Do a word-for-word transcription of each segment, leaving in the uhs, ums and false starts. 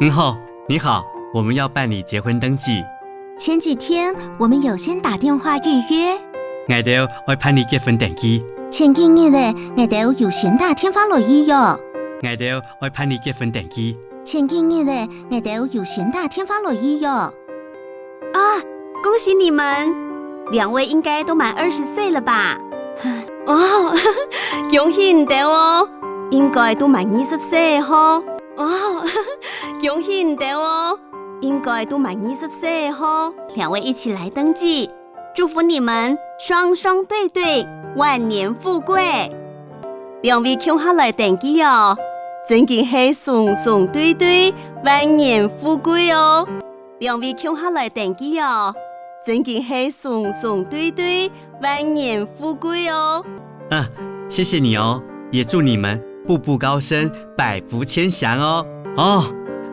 你好，你好，我们要办理结婚登记。前几天我们有先打电话预约。𠊎兜愛辦理结婚登记。前幾日仔，𠊎兜有先打電話來預約。𠊎兜愛辦理结婚登记。前幾日仔，𠊎兜有先打電话來預約。啊，恭喜你们！两位应该都满二十岁了吧？哦，恭喜你兜哦，应该都满二十岁吼。哦，恭喜你兜哦，应该都满二十岁吼。两位一起来登记，祝福你们双双对对，万年富贵。两位共下来登记哦，真经系双双对对，万年富贵哦。 两位共下来登记哦，真经系双双对对，万年富贵哦。啊，谢谢你哦，也祝你们步步高升，百福千祥哦。哦，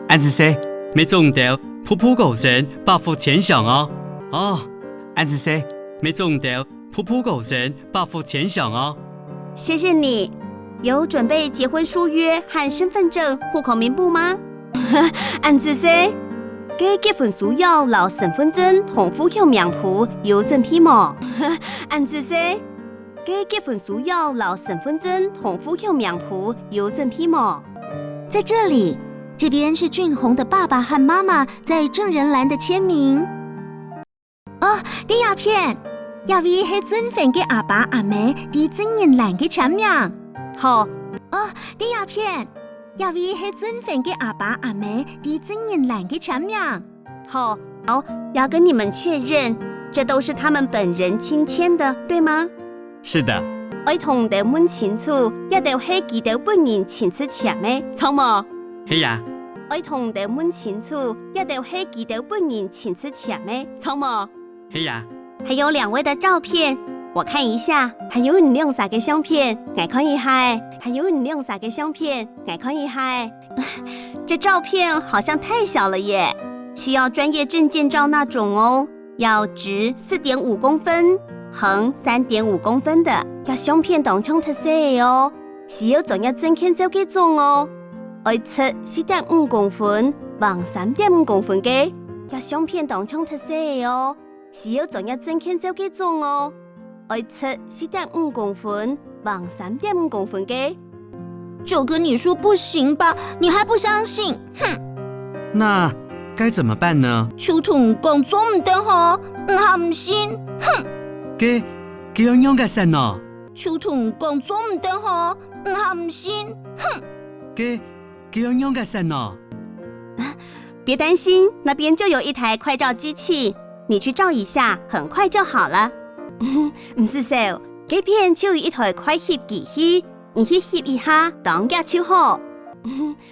恁仔細，乜祝你兜步步高升，百福千祥哦。哦，恁仔細，乜祝你兜步步高升，百福千祥哦。谢谢你。有准备结婚书约和身份证、户口名簿吗？ 恁仔細，該结婚书约摎身份证同户口名簿有准备無？恁仔細，該结婚书约摎身份证同户口名簿有准备無？在这里，这边是俊宏的爸爸和妈妈在证人栏的签名。 哦，在這片，這位係俊宏个阿爸阿姆在證人欄个簽名。好。哦，在這片，這位係俊宏个阿爸阿姆在證人欄个簽名。好，好，要跟你们确认，这都是他们本人亲签的，对吗？是的。愛同你兜问清楚，這兜係佢兜本人亲自簽个，著無？係啊。愛同你兜问清楚，這兜係佢兜本人亲自签个，著無？ 係啊。还有两位的照片，我看一下。还有你两儕个相片，𠊎看一下仔。还有你两儕个相片，𠊎看一下仔。这照片好像太小了耶，需要专业证件照那种哦，要直四点五公分，横三点五公分的。這相片當像忒細个哦，需要专业证件照該種哦，愛直四点五公分，橫三点五公分个。這相片當像忒細个哦， 需要专业证件照該種哦，愛直四点五公分，橫三点五公分个。就跟你说不行吧，你还不相信，哼！那该怎么办呢？就同你讲做毋得吼，你还毋信，哼！該，該愛仰結煞呢？就同你讲做毋得吼，你还毋信，哼！該，該愛仰結煞呢？ 别担心，那边就有一台快照机器，你去照一下，很快就好了。毋使愁，該片就有一台快翕机器，你去翕一下，當遽就好。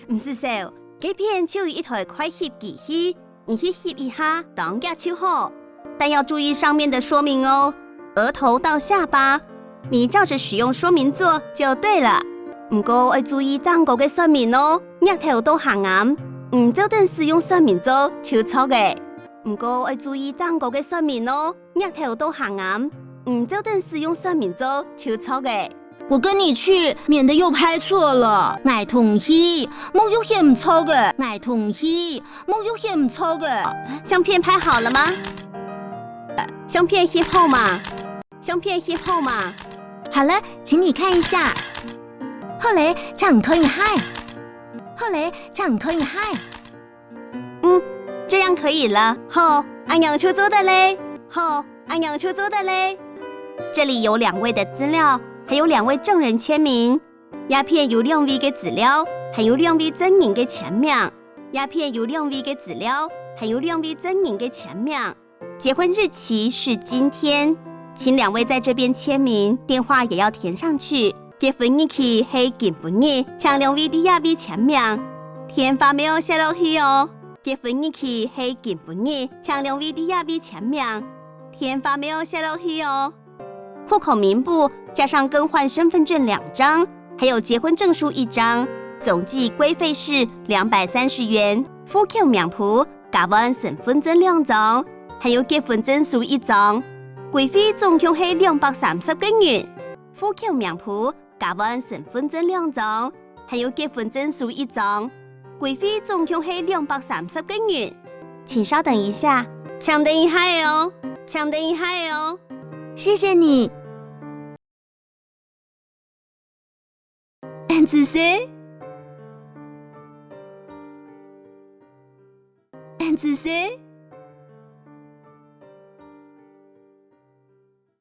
毋使愁，該片就有一台快翕机器，你去翕一下，當遽就好。但要注意上面的说明哦，额头到下巴，你照着使用说明做就对了。毋过爱注意頂高个说明哦，额头到下頷，你照等使用说明做就著个。毋过爱注意顶高个说明哦，额头到下頷，你照等使用说明做就著个。我跟你去，免得又拍错了。𠊎同你去，莫又翕毋著个。𠊎同你去，莫又翕毋著个。相片拍好了吗？相片翕好吗？相片翕好吗？好了，请你看一下。好了，请你看一下。好了，请你看一下。嗯，这样可以了。好，恁樣就做得了。好，恁樣就做得了。这里有两位的资料，还有两位证人签名。 这片有两位个资料，还有两位证人个签名。这片有两位个资料，还有两位证人个签名。结婚日期是今天，请两位在这边签名，电话也要填上去。结婚日期系今晡日，请两位在这位签名，电话乜愛写落去哦。结婚日期系今晡日，请两位在这位签名，电话乜愛写落去哦。 户口名簿加上更换身份证两张，还有结婚证书一张，总计规费是两百三十元。户口名簿加换身份证两张，还有结婚证书一张，规费总共系两百三十个银。户口名簿加换身份证两张，还有结婚证书一张，規費總共係兩百三十個銀。請稍等一下。請等一下仔哦，請等一下仔哦。謝謝你。恁仔細，恁仔細。